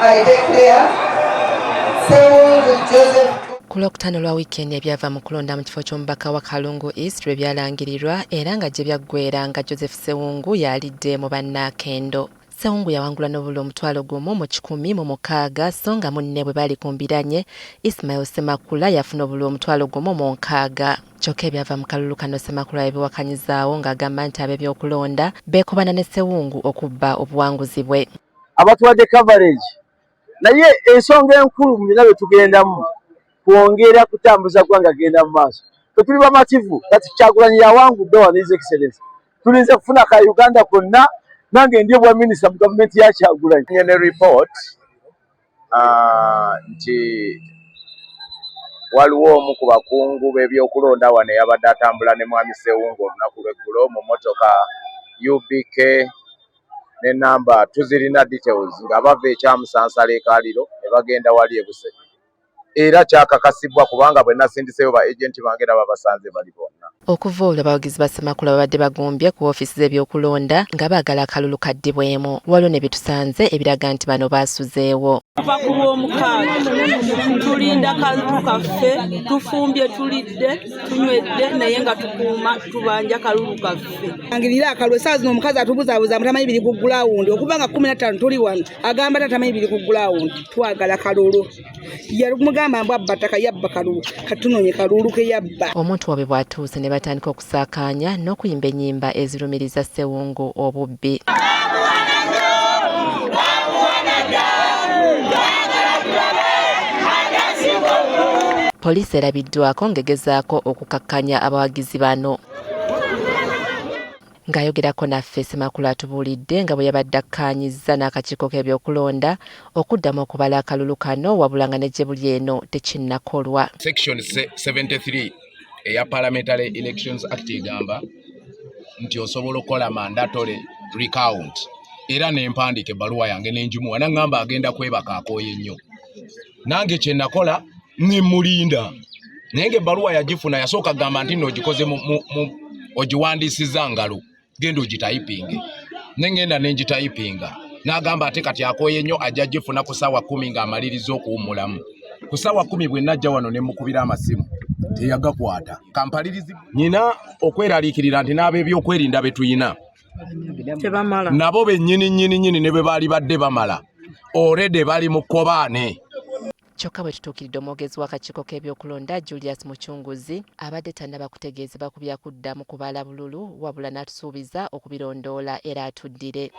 I declare Ssewungu Joseph. Ku Lwokutaano lwa wiiki eno ebyava mu kulonda mu kifo ky'omubaka wa Kalungu East lwe byalangirirwa era nga gye byaggweera nga Joseph Ssewungu y'alidde mu bannakendo. Ssewungu yawangula n'obululu 1,160 so nga munne bwe baali ku mbiranye Ismail Ssemakula yafuna obululu 1,060. Kyokka ebyava mu kalulu kano Ssemakula yabiwakanyizaawo ng'agamba nti ab'ebyokulonda beekobana ne Ssewungu okubba obuwanguzi bwe. Abatuwadde coverage, naye ensonga enkulu mu byonna bye tugendamu kwongera kutambuza ggwanga genda mu maaso. Ffe tuli bamativu kati Kyagulanyi yawangudde wano, His Excellence. Tulinze kufuna ka Uganda konna, nange ndi obwa minisita mu gavumenti ya Kyagulanyi. Ne report nti waliwo omu ku bakungu b'ebyokulonda wano eyabadde atambula ne Mwami Ssewungu olunaku lw'eggulo mu mmotoka UBK ne namba tuzirina details, nga bava ekyamusansala ekaliro ne bagenda wali e Buseke, era kyakakasibwa kubanga bwe nasindiseyo ba agenti bange era babasanze bali bonna. Okuva olwo abawagizi ba Ssemakula babadde bagumbye ku woofiisi z'ebyokulonda nga baagala akalulu kaddibwemu. Waliwo ne bye tusanze ebiraga nti bano baasuzeewo. Kuva ku Lwomukaaga tulinda kalulu kaffe. Tufumbye, tulidde, tunywedde, naye nga tukuuma tubanja kalulu kaffe. Angirira akalulu. Esaawa zino omukazi atubuzaabuza mutamanyi biri ku ground. Okuva nga 15 tuli wano, agamba tatamanyi biri ku ground. Twagala kalulu. Yamugamba mbu abba ttaka, yabba kalulu. Katunoonye kalulu ke yabba. Omuntu waabwe bw'atuuse ne batandika okusaakaanya n'okuyimba ennyimba ezirumiriza Ssewungu obubbi. Poliisi erabiddwako ng'egezaako okukakkanya abawagizi bano. Ng'ayogerako naffe, Ssemakula atubuulidde nga bwe yabadde akkaanyizza n'akakiiko k'ebyokulonda okuddamu okubala akalulu kano, wabula nga ne gye buli eno tekinnakolwa. Section 73 eya Parliamentary Elections Act egamba nti osobola okukola mandatory recount, era nempandiika ebbaluwa yange nenjimuwa, naŋŋamba agenda kwebaka, akooye nnyo. Nange kye nakola nemulinda, naye nga ebbaluwa yagifuna. Yasooka kugamba nti nno ogikoze ogiwandiisizza ngalo, genda ogitayipinge. Nengenda nengitayipinga, n'agamba ate kati akooye nnyo, ajja gifuna ku ssaawa 10 ng'amaliriza okuwummulamu. Ku ssaawa 10 bwe najja wano ne mukubira amasimu teyagakwata. Kampalirizi nyina okweraliikirira nti n'ab'ebyokwerinda be tuyina tebamala. Nabo bennyini nnyini nnyini ne bwe baali badde bamala, already bali mu kkobaane. Kyokka bwe tutuukiridde omwogezi w'akakiiko k'ebyokulonda Julius Mucunguzi, abadde tannaba kutegeezebwa ku byakuddamu kubala bululu, wabula n'atusuubiza okubirondoola era atuddire.